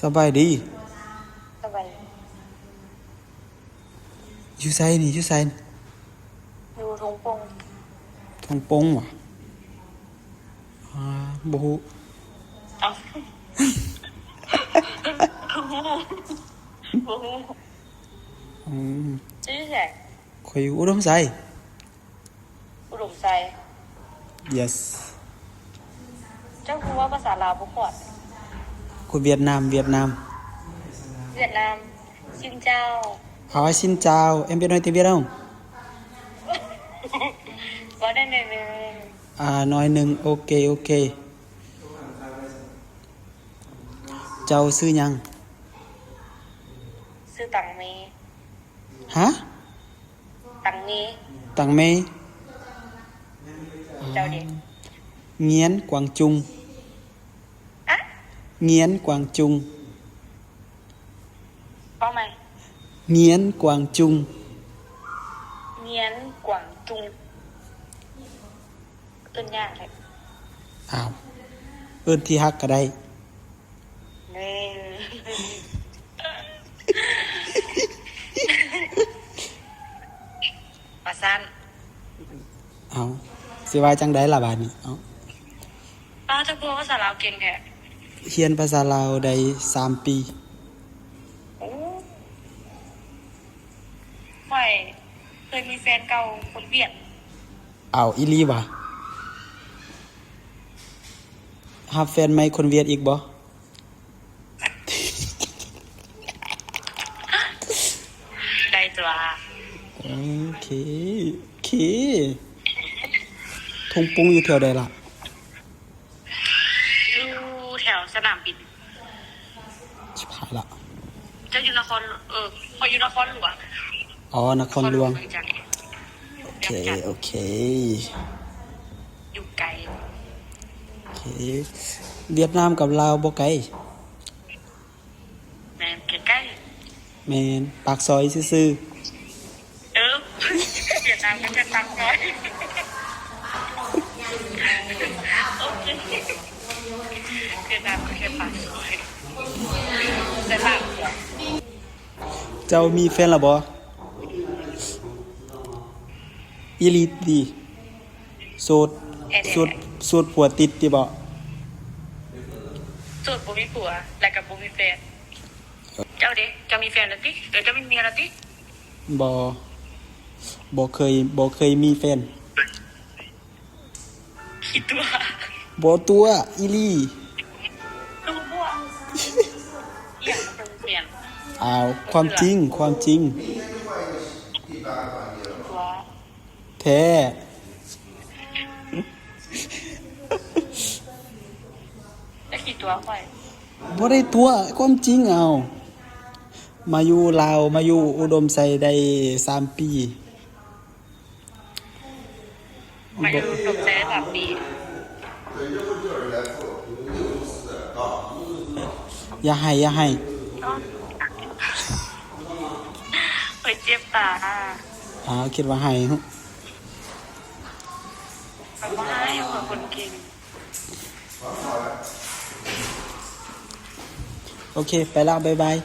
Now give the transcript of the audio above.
ສະບາຍດີ. ສະບາຍດີ. ຢູ່ໃສນີ້? ຢູ່ໃສ? ຢູ່ທົ່ງປົງ. ທົ່ງປົງຫວາ? ອ່າ ບໍ່ຮູ້. ເອົ້າ ບໍ່ຮູ້. ອືມ ເຈົ້າຢູ່ໃສ? ຂ້ອຍຢູ່ອຸດົມໄຊ. ອຸດົມໄຊ. Yes. ເຈົ້າຄືເວົ້າພາສາລາວບໍ່ຂອດ? ຄົນຫວຽດນາມ, ຫວຽດນາມ. ຫວຽດນາມ. Xin chào. À, xin chào, em biết nói tiếng Việt không? ເວົ້າໄດ້ໜ້ອຍໜຶ່ງ. À, nói ໜຶ່ງ, ok, ok. ເຈົ້າຊື່ຫຍັງ? ຊື່ຕັງເມ. Hả? ຕັງເມ. ຕັງເມ. ເຈົ້າເດ? ງຽນກວາງຈຸງ. ອະ? ງຽນກວາງຈຸງ. ເວົ້າໃໝ່. ງຽນກວາງຈຸງ. ງຽນກວາງຈຸງ. ເອີ້ນຍາກແທ້. ອ້າວ ເອີ້ນທີ່ຮັກກໍໄດ້. ແມ່ນ. ວ່າຊັ້ນ. ເອົ້າ ຊິວ່າຈັ່ງໃດລະບາດນີ້? ເອົ້າ ປ້າ ເຈົ້າຄືເວົ້າພາສາລາວເກັ່ງແທ້? ຮຽນພາສາລາວໄດ້ສາມປີ. ໂອ້ ຂ້ອຍເຄີຍມີແຟນເກົ່າຄົນຫວຽດ. ເອົ້າ ອີ່ຫຼີຫວາ? ຮັບແຟນໃໝ່ຄົນຫວຽດອີກບໍ່? ໄດ້ຕົວະ. ໂອເຄ ໂອເຄ. ທົ່ງປຸງຢູ່ແຖວໃດລະ? ຢູ່ແຖວສະໜາມບິນ. ຊິບຫາຍລະ. ເຈົ້າຢູ່ນະຄອນ ເອີ ຂ້ອຍຢູ່ນະຄອນຫຼວງ. ອໍ ນະຄອນຫຼວງ. ນະຄອນຫຼວງວຽງຈັນ. ໂອເຄ ໂອເຄ. ຢູ່ໄກ. ໂອເຄ. ຫວຽດນາມກັບລາວບໍ່ໄກ. ແມ່ນ ໃກ້ໆ. ແມ່ນ ປາກຊອຍຊື່ໆ. ເອີ ຫວຽດນາມກໍແຄ່ປາກຊອຍ. ໂອເຄ ຫວຽດນາມກໍແຄ່ປາກຊອຍ. ແຕ່ປາກ ເຈົ້າມີແຟນແລ້ວບໍ່? ອີ່ຫຼີຕິ? ໂສດ ແທ້ໆ. ໂສດ ໂສດຜົວຕິດຕິບໍ? ໂສດບໍ່ມີຜົວ ແລ້ວກໍບໍ່ມີແຟນ. ເຈົ້າເດ? ເຈົ້າມີແຟນແລ້ວຕິ? ເອີ ເຈົ້າມີເມຍແລ້ວຕິ? ບໍ່ ບໍ່ເຄີຍ ບໍ່ເຄີຍມີແຟນ. ຂີ້ຕົວະ. ບໍ່ຕົວະ ອີ່ຫຼີ. ຄືບໍ່ຕົວະ? ອີ່ຫຍັງເປັນແຟນ? ອ້າວ ຄວາມຈິງ ຄວາມຈິງ. ຕົວະ. ແທ້. ຈະຂີ້ຕົວະຂ້ອຍ. ບໍ່ໄດ້ຕົວະ ຄວາມຈິງ. ເອົາ ມາຢູ່ລາວ ມາຢູ່ອຸດົມໄຊໄດ້ສາມປີ. ມາຢູ່ອຸດົມໄຊໄດ້ສາມປີ. ຢ່າໄຫ້ ຢ່າໄຫ້. ໂອ້ຍ ເຈັບຕາ. ອ້າວ ຄິດວ່າໄຫ້. ຂ້ອຍບໍ່ຮ້າຍ ຂ້ອຍຄົນເກັ່ງ. ໂອເຄ ໄປລະ ບາຍບາຍ.